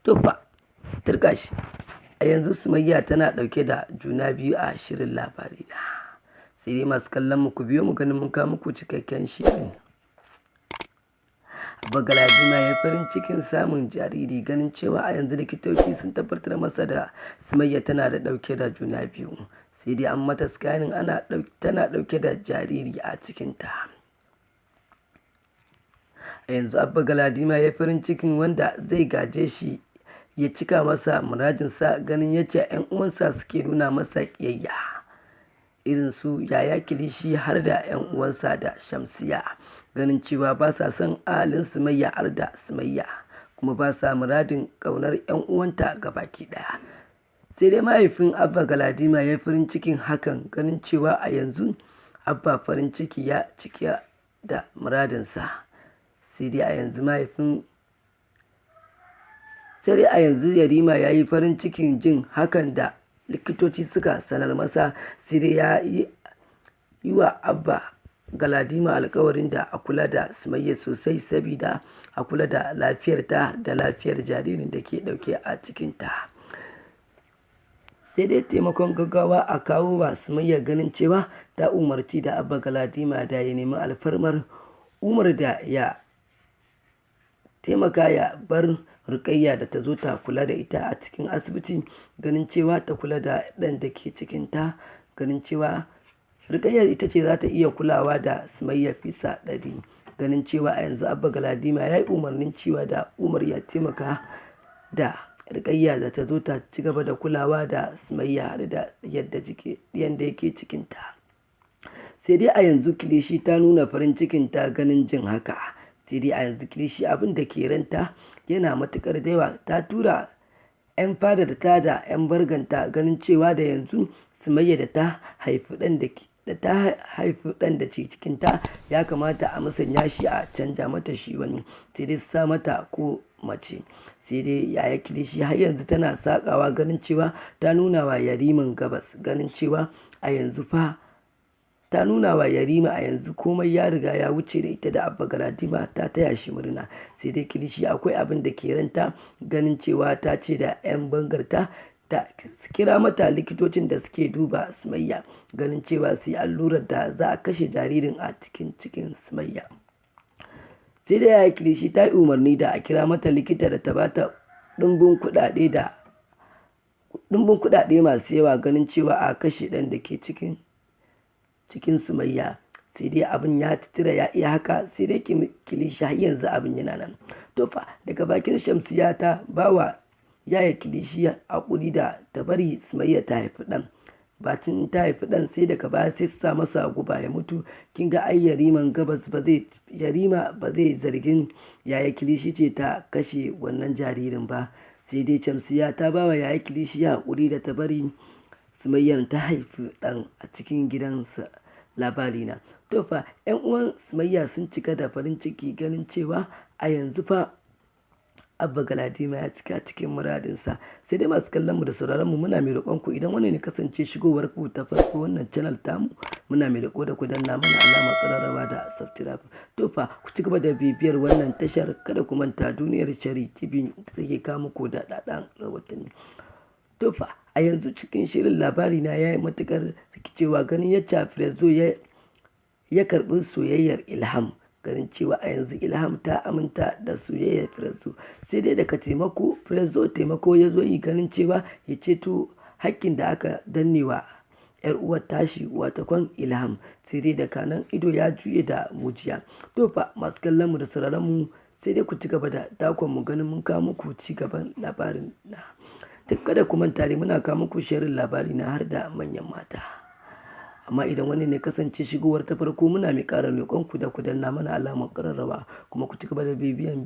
To fa, turƙashi. A yanzu Sumayya tana ɗauke da juna biyu a shirin Labarina. Sai dai masu kallon mu, ku biyo mu ganin mun kawo muku cikakken shirin. Abba Galadima ya farin cikin samun jariri, ganin cewa a yanzu likitoci sun tabbatar masa da Sumayya tana da ɗauke da juna biyu. Sai dai an mata scanning, ana tana ɗauke da jariri a cikinta. A yanzu Abba Galadima ya farin cikin wanda zai gaje shi ya cika masa muradinsa, ganin yacce 'yan uwansa suke nuna masa ƙiyayya, irin su Yaya Kilishi har da 'yan uwansa da Shamsiya, ganin cewa ba sa son ahalin Sumayya har da Sumayya, kuma ba sa muradin ƙaunar 'yan uwanta gabaki ɗaya. Sai dai mahaifin Abba Galadima ya farin cikin hakan, ganin cewa a yanzu Abba farin ciki ya cika da muradinsa. Sai dai a yanzu mahaifin sai dai a yanzu Yarima ya yi farin cikin jin hakan da likitoci suka sanar masa. Sai dai ya yi wa Abba Galadima alkawarin da a kula da Sumayya sosai, sabida a kula da lafiyarta da lafiyar jaririn da ke ɗauke a cikinta. Sai dai taimakon gaggawa a kawo wa Sumayya, ganin cewa ta umarci da Abba Galadima da ya nemi alfarmar Umar da ya taimaka ya bar Rukayya da ta zo ta kula da ita a cikin asibiti, ganin cewa ta kula da ɗan da ke cikinta, ganin cewa Rukayya ita ce za ta iya kulawa da Sumayya 100%, ganin cewa a yanzu Abba Galadima ya yi umarnin cewa da Umar ya taimaka da Rukayya da ta zo ta ci gaba da kulawa da Sumayya har da yadda yadda yake cikinta. Sai dai a yanzu Kilishi ta nuna farin cikinta ganin jin haka. Sai dai a yanzu Kilishi abin da ke ranta yana matukar da yawa. Ta tura 'yan fadar ta da 'yan barganta, ganin cewa da yanzu Sumayya da ta haifi ɗan da ke cikinta, ya kamata a musanya shi, a canja mata shi wani, sai dai sa mata ko mace. Sai dai Yaya Kilishi har yanzu tana sakawa, ganin cewa ta nuna wa Yariman gabas, ganin cewa a yanzu fa ta nuna wa Yarima a yanzu komai ya riga ya wuce da ita da Abba Galadima, ta taya shi murna. Sai dai Kilishi akwai abin da ke ranta, ganin cewa ta ce da 'yan bangarta ta kira mata likitocin da suke duba Sumayya, ganin cewa su yi allurar da za a kashe jaririn a cikin cikin Sumayya. Sai dai Yaya Kilishi ta yi umarni da a kira mata likita da ta bata ɗumbin kuɗaɗe masu yawa, ganin cewa a kashe ɗan da ke cikin cikin Sumayya. Sai dai abin ya tira ya iya haka. Sai dai Kilishi har yanzu abin yana nan. To fa, daga bakin Shamsiya ta bawa Yaya Kilishi haƙuri da ta bari Sumayya ta haifi ɗan. Bacin ta haifi ɗan, sai daga baya sai su sa masa guba ya mutu. Kin ga ai Yariman gabas ba zai Yarima ba zai zargin Yaya Kilishi ce ta kashe wannan jaririn ba. Sai dai Shamsiya ta bawa Yaya Kilishi haƙuri da ta bari Sumayyar ta haifi ɗan a cikin gidansa Labarina. To fa, 'yan uwan Sumayya sun cika da farin ciki, ganin cewa a yanzu fa Abba Galadima ya cika cikin muradinsa. Sai dai masu kallon mu da sauraron mu, muna mai roƙon ku, idan wannan ne kasance shigowar ku ta farko wannan channel tamu, muna mai roƙo da ku danna mana alamar ƙararrawa da subscribe. To fa, ku ci gaba da bibiyar wannan tashar. Kada ku manta, Duniyar Shari TV da take kawo muku da ɗaɗan rahotanni. To fa, a yanzu cikin shirin Labarina ya yi matuƙar rikicewa, ganin yacca Firezo ya karɓi soyayyar Ilham, ganin cewa a yanzu Ilham ta aminta da soyayyar Firezo. Sai dai daga taimako Firezo taimako ya zo yi, ganin cewa ya ceto hakkin da aka dannewa yar uwar tashi, watakon Ilham. Sai dai daga nan ido ya juye da mujiya. To fa, masu kallon mu da sauraron mu, sai dai ku ci gaba da dakon mu ganin mun kawo muku ci gaban labarin na. Duk kada ku manta dai, muna kawo muku shirin Labarina har da manyan mata. Amma idan wani ne kasance shigowar ta farko, muna mai ƙara roƙon ku da ku danna mana alamar ƙararrawa, kuma ku ci gaba da bibiyan.